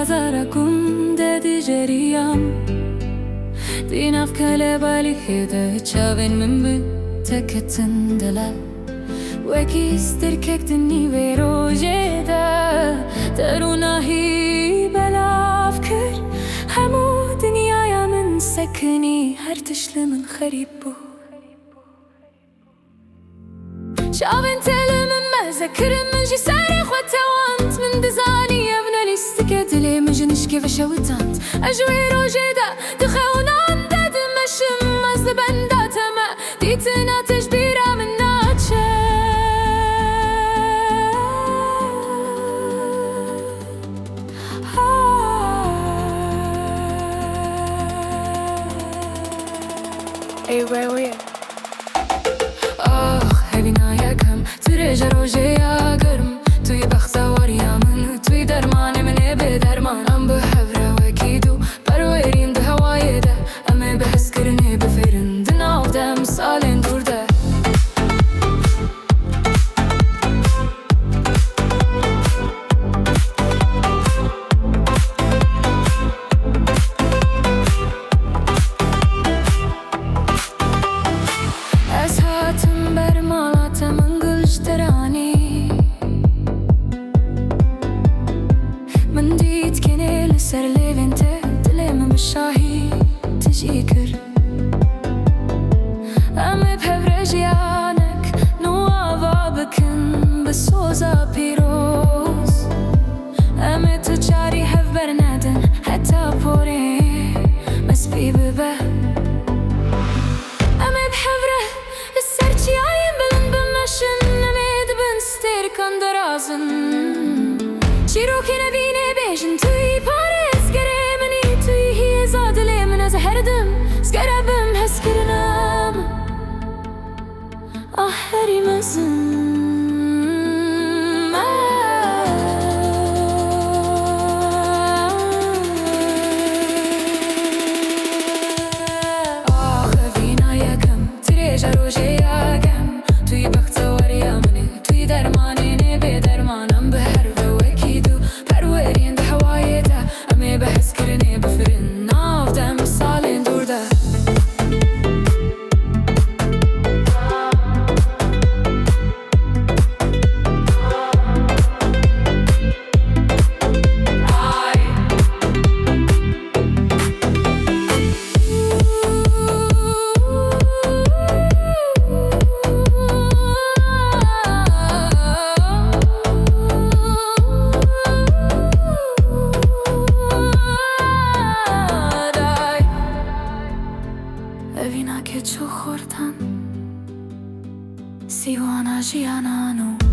Bazara gund de dijeriyam Di nav kelebalîkê de çavên min bi te ketin delal. Wekî stêrkek di nîvê rojê de te rûnahî belav kir. Hemû dinyaya min sekinî her tişt li min xerîb bû. Çavên te li min meze kirin min jî serê xwe tewand. Min dizanî ev ne lîstik e dilê min ji nişkê ve şewitand. Ez ji wê rojê de di xewnan de dimeşim ez li benda te me dîtina te ji bîra min naçe. Ax hevîna yekem tu rêje rojê ya germ Tu yî bextewariya min tu yî dermanê min ê bê derman Em bi hev re wekî du perwerîn di hewayê de Em ê bi hezkirinê bifêrin di nav dem salên dûr de. Ez hatim ber mala te min gul ji te re anî. Min dît kenê li ser lêvên te dilê min bi şahî tijî kir. Em ê bi hev re jiyanek nû ava bikin bi soza pîroz. Em ê tu carî hev bernedin heta porê me spî bibe. Em ê bi hev re li ser çiyayên bilind bimeşin, em ê di bin stêrkan de razin. Çîrokên evînê bêjin, tu yî parêzgerê min î, tu yî hêza dilê min, ez her dim zgere bim hezkirina min a herî mezin. Ax evîna yekem, tirêja rojê ya gem, tu yî bextewariya min î, tu yî dermanê nê bê derman, em bi her ve wekî du perweriyên di hewayê de, em ê bi hezkirinê bifirin nav dem salên dûr de. Evîna keç û xortan, sîwana jiyana nû.